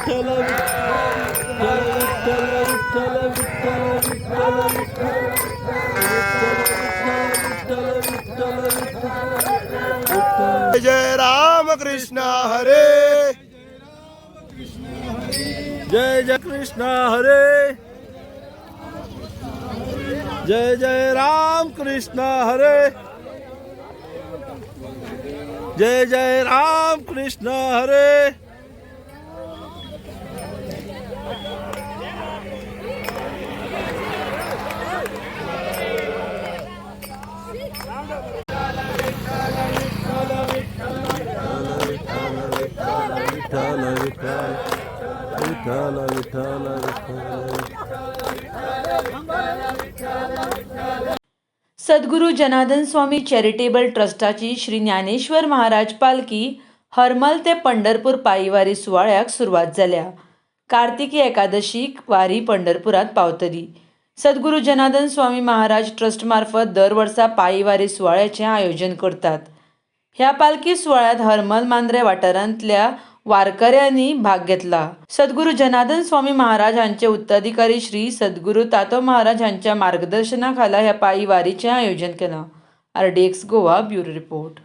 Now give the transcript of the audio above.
विठ्ठल विठ्ठल विठ्ठल विठ्ठल विठ्ठल विठ्ठल विठ्ठल विठ्ठल जय राम कृष्ण हरे। जय जय कृष्ण हरे, जय जय राम कृष्ण हरे, जय जय राम कृष्ण हरे। विठ्ठल विठ्ठल विठ्ठल विठ्ठल विठ्ठल। सद्गुरू Janardan Swami charitable ट्रस्टाची Shri Dnyaneshwar Maharaj पालखी हरमल ते पंढरपूर पायीवारी सुवाळ्याक सुरवात जाल्या. कार्तिकी एकादशीक वारी पंढरपुरात पावतली. सद्गुरू जनार्दन स्वामी महाराज ट्रस्ट मार्फत दर वर्सा पायीवारी सुवाळ्याचें आयोजन करतात. ह्या पालखी सुवाळ्यांत हरमल मांद्रे वाठारांतल्या वारकऱ्यांनी भाग घेतला. सद्गुरू जनार्दन स्वामी महाराज हांचे उत्तराधिकारी श्री सद्गुरू तातो महाराज हांच्या मार्गदर्शना खाला ह्या पायी वारीचें आयोजन केलां. RDX Goa, bureau report.